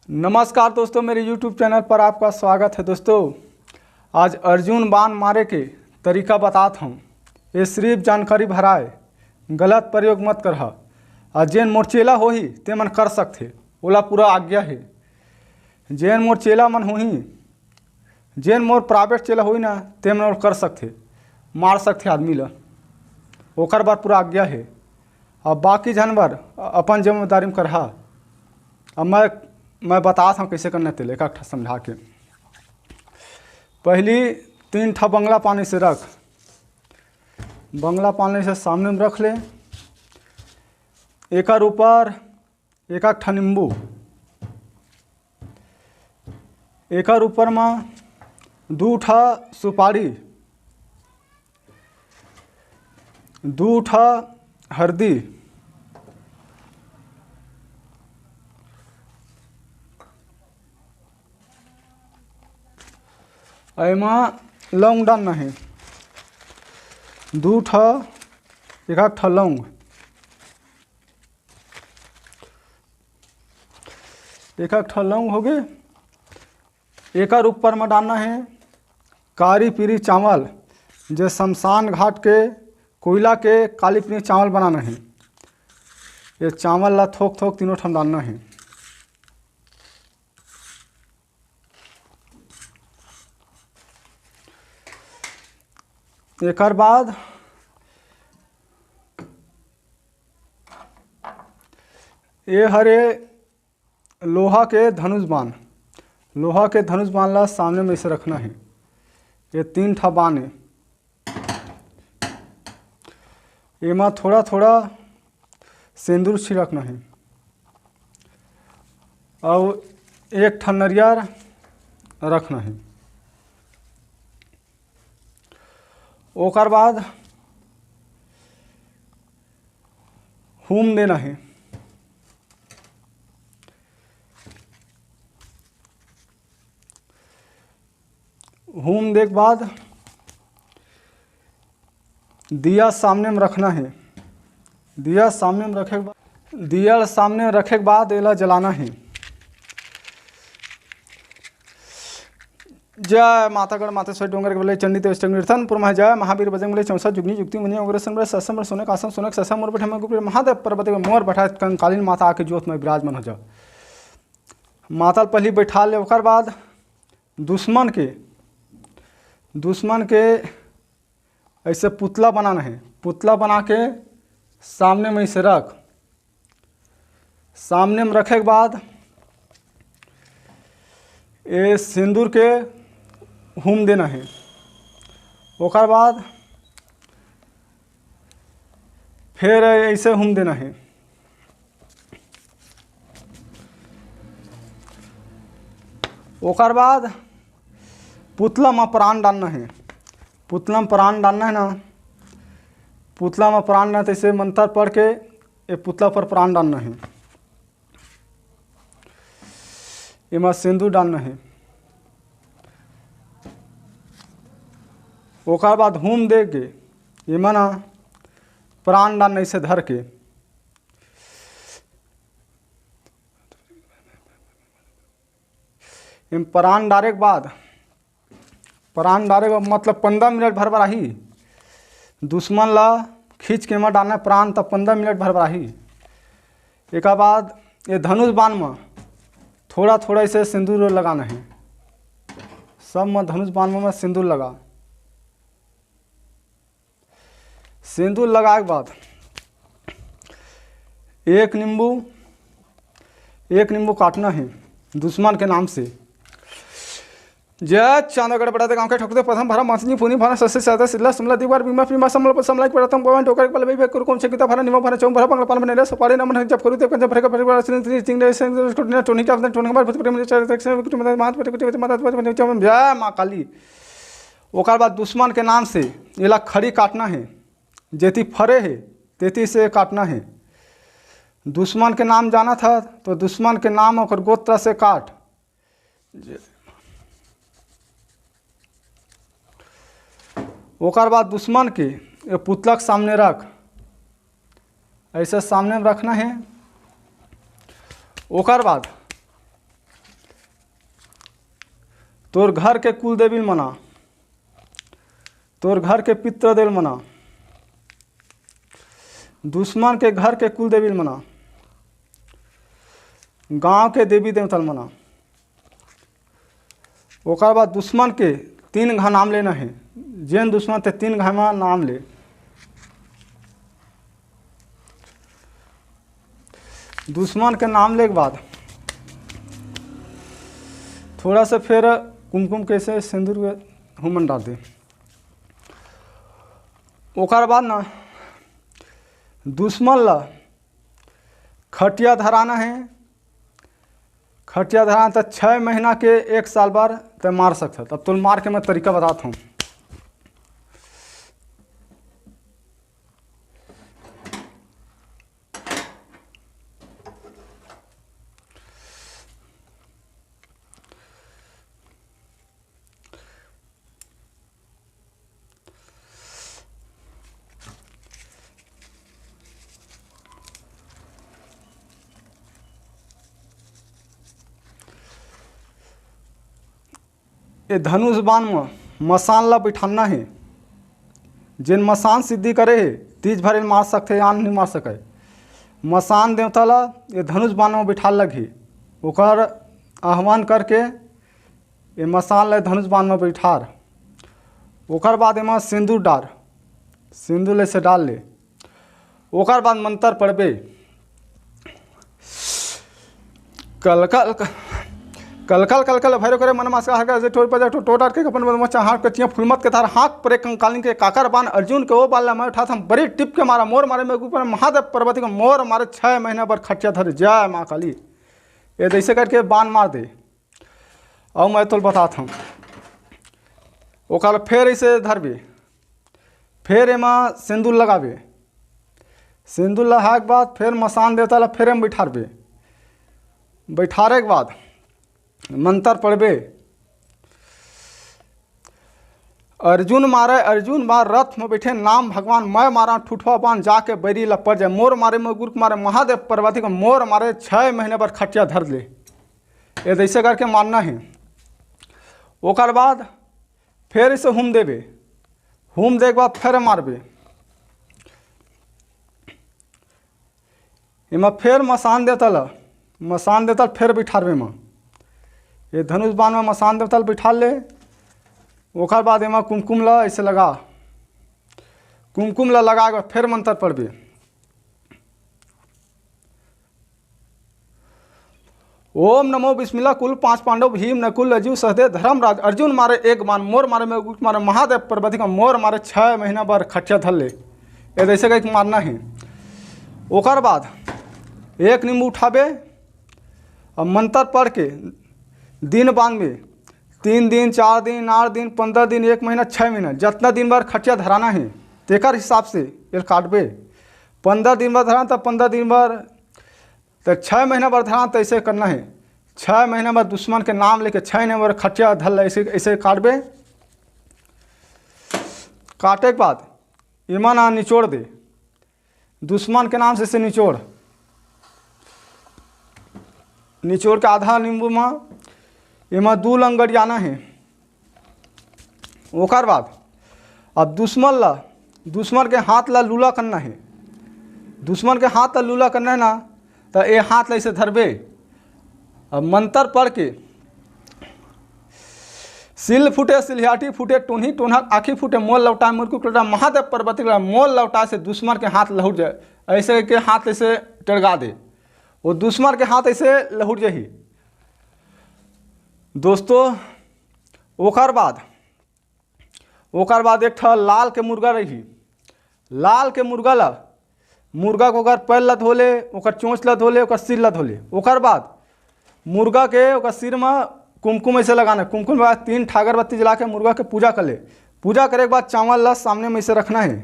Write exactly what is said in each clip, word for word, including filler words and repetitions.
नमस्कार दोस्तों, मेरे YouTube चैनल पर आपका स्वागत है। दोस्तों, आज अर्जुन बाण मारे के तरीका बतात हूँ। ये सिर्फ जानकारी भराए, गलत प्रयोग मत करहा। आ जेन मोर चेला होही, ते मन कर सकथे, ओला पूरा आज्ञा हे। जेन मोर चेला मन होही, जेन मोर प्राइवेट चेला होही ना, ते मन ओला कर सकथे, मार सकथे आदमी ला, ओकर बर पूरा आज्ञा हे। अब बाकी जानवर अपन जिम्मेदारी में करहा। अब मैं, मैं बतात हूँ कैसे करना तेल, एक ठा समझा के। पहली तीन ठा बंगला पानी से रख, बंगला पानी से सामने में रख ले। एकर ऊपर एक एक ठा नींबू, एकर ऊपर म दू ठा सुपारी, दू ठा हरदी, एमा लौंग डालना हे, दू ठा, एक एक ठा लौंग, एक एक ठा लौंग होगे। एकर ऊपर म डालना हे काली पीली चावल, जे शमशान घाट के कोयला के काली पीली चावल बनाना हे। ये चावल ला थोक थोक तीनों ठन डालना हे। एकर बाद ये हरे लोहा के धनुष बाण, लोहा के धनुष बाण ला सामने में ऐसे रखना हे। ये तीन ठा बाण हे, एमा थोड़ा थोड़ा सेंदूर छिड़कना हे अउ एक ठन नरियर रखना हे। ओकर बाद हूम देना हे। हूम दे के बाद दिया सामने में रखना हे। दिया सामने में रखे के बाद, दिया सामने में रखे के बाद एला जलाना हे। जय मातागढ़ मातेश्वरी डोंगर के बले चंडी तेज टंगीर्थन पुरमा जय महावीर बजरंग बले चौसा जुगनी जुक्ति मुनि उग्र संबर ससम सोने कासम सोनक ससम मोर बैठे में गुप्त महादेव पर्वत के मोर बैठा कंकालीन माता आके जोत में विराजमान हो जाओ। माता ल पहली बैठा ले, ओकर बाद दुश्मन के, दुश्मन के ऐसे पुतला बनाना हे। पुतला बना के सामने में ऐसे रख। सामने में रखे के बाद ये सिंदूर के हूम देना हे। ओकर बाद फिर ऐसे हूम देना हे। ओकर बाद पुतला म प्राण डालना हे। पुतला म प्राण डालना हे ना, पुतला म प्राण डालना, तैसे मंत्र पढ़ के ये पुतला पर प्राण डालना हे। एमा सिंदूर डालना हे। ओकर बाद हूम दे के एमा ना प्राण डालना, ऐसे धर के एम प्राण डारे के बाद, प्राण डारे के मतलब पंद्रह मिनट भर बर आही। दुश्मन ला खींच के एमा डालना प्राण, तब पंद्रह मिनट भर बर आही। एकर बाद ये धनुष बाण म थोड़ा थोड़ा ऐसे सिंदूर लगाना हे। सब म धनुष बाण म सिंदूर लगा। सिंदूर लगाए के बाद एक नींबू, एक नींबू काटना हे दुश्मन के नाम से। जय चांदगढ़ बड़ा गांव के ठकुरते प्रथम भरा मंसनी पुनी भरा ससे सादा सिल्ला सुमला दीवार बीमा पीमा समला पर समला के प्रथम गोवन टोकर के बलबई बे कुरकुम छकिता भरा निमा भरा चौम भरा बंगला पाल बने रे सपाड़े नमन जब करू ते कंजन भरे का भरे वाला सिन सिन चिंग रे सिन टोनी टोनी का टोनी का भरे कुटी में चार तक से कुटी में मात पर कुटी में माता पर जय मां काली। ओकर बाद दुश्मन के नाम से एला खड़ी काटना हे, जेती फरे हे तेती से काटना हे। दुश्मन के नाम जानत ह तो दुश्मन के नाम ओकर गोत्र से काट। ओकर बाद दुश्मन के ये पुतला के सामने रख, ऐसे सामने में रखना हे। ओकर बाद तोर घर के कुल देवी ल मना, तोर घर के पित्र देव ल मना, दुश्मन के घर के कुल देवी ल मना, गांव के देवी देवता ल मना। ओकर बाद दुश्मन के तीन घा नाम लेना हे, जेन दुश्मन ते तीन घा मा नाम ले। दुश्मन के नाम ले के बाद थोड़ा सा फिर कुमकुम के से सिंदूर के हुमन डाल दे। ओकर बाद ना दुश्मन ला खटिया धराना हे। खटिया धराना त छः महीना के एक साल बार ते मार सकत। अब तो मार के मैं तरीका बतात हूँ। ए धनुष बाण म मसान ला बिठाना हे। जेन मसान सिद्धि करे हे, तीज भर एला मार सकथे, आन नहीं मार सकय। मसान देवता ला ए धनुष बाण म बिठाल लगही। ओकर आह्वान करके ए मसान ला धनुष बाण म बिठार। ओकर बाद एमा सिंदूर डार, सिंदूर ले से डाल ले। ओकर बाद मंत्र पढ़बे, कलकल कलकल कलकल भैरव करे मन मास हर कर जे टोर पर टो टोटार के अपन मचा हाथ के चिया फुलमत के धार हाथ परे कंकालिन के काकर बान अर्जुन के ओ बाल ला मैं उठात हूँ बड़ी टिप के मारा मोर मारे में ऊपर महादेव पार्वती को मोर मारे छः महीना बर खटिया धर जय माँ काली। ये जैसे करके बाण मार दे। अउ मैं तोल बतात हूँ। ओकर फेर इसे धरबे, फेर एमा सिंदूर लगाबे। सिंदूर लगा के बाद फेर मसान देवता ला फेर एमा बैठारबे। बैठारे के बाद मंत्र पढ़बे, अर्जुन मारे अर्जुन बा रथ में बैठे नाम भगवान, मैं मारा ठुठवा बान जाके बैरी ला पड़ जाए, मोर मारे में गुरुक मारे महादेव पार्वती को मोर मारे छः महीने बर खटिया धर ले। ये जैसे करके मारना है। ओकर बाद फेर इसे हुम देबे, हुम दे के बाद फेर मारबे। एमा फेर मसान देवता ल, मसान देवता ल फेर बिठारबे एमा। ये धनुष बाण म मसान देवता ल बिठा ले। ओकर बाद एमा कुमकुम ल ऐसे लगा, कुमकुम ल लगा के फेर मंत्र पढ़बे। ओम नमो बिस्मिल्लाह कुल पांच पांडव भीम नकुल अजू सहदेव धर्मराज अर्जुन मारे एक बाण मोर मारे में गुट मारे महादेव पार्वती का मोर मारे छः महीना बर खटिया धर ले। ये जैसे कहीं मारना है। ओकर बाद एक नींबू उठाबे, अब मंत्र पढ़ के दिन बांध में तीन दिन, चार दिन, आठ दिन, पंद्रह दिन, एक महीना, छः महीना, जितना दिन बर खटिया धराना है तेकर हिसाब से ये काटबे। पंद्रह दिन बर धराना तो पंद्रह दिन बर, तो छः महीना बर धराना तो ऐसे करना है। छः महीना बर दुश्मन के नाम लेके छः महीना बर खटिया धर ले, ऐसे ऐसे काटबे। काटे के बाद एमा ना निचोड़ दे, दुश्मन के नाम से, से निचोड़, निचोड़ के आधा नींबू में एमा दू लंगड़ियाना है। ओकर बाद अब दुश्मन ला, दुश्मन के हाथ ला लूला करना है। दुश्मन के हाथ ला लूला करना है ना, तो ये हाथ ला ऐसे धरबे। अब मंत्र पढ़ के सिल फूटे, सिल्हियाटी फूटे, टोन्ही टोन्हा आँखी फूटे, मोल लौटाए मुरकुट लौटाए, महादेव पार्वती लौटाए, मोल लौटाए से दुश्मन के हाथ लहुट जाए। ऐसे के हाथ ऐसे टरगा दे, वो दुश्मन के हाथ ऐसे लहुट जाही। दोस्तों, ओकर बाद, ओकर बाद एक ठा लाल के मुर्गा रही। लाल के मुर्गा ला, मुर्गा के ओकर पैर ला धो ले, ओकर चोंच ला धो ले, ओकर सिर ला धो ले। ओकर बाद मुर्गा के ओकर सिर में कुमकुम ऐसे लगाना, कुमकुम लगा, तीन ठा अगरबत्ती जला के मुर्गा के पूजा कर ले। पूजा करे के बाद चावल ला सामने में ऐसे रखना है।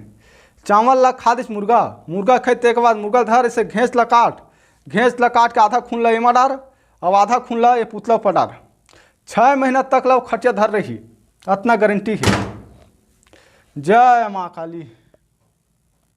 चावल ला खा दिस मुर्गा, मुर्गा खाए तेकर बाद मुर्गा धर ऐसे घेंच ला काट, घेंच ला काट के आधा खून ला एमा डार, अब आधा खून ला ये पुतला पर डार। छः महीना तक ला वो खटिया धर रही, अतना गारंटी है। जय माँ काली।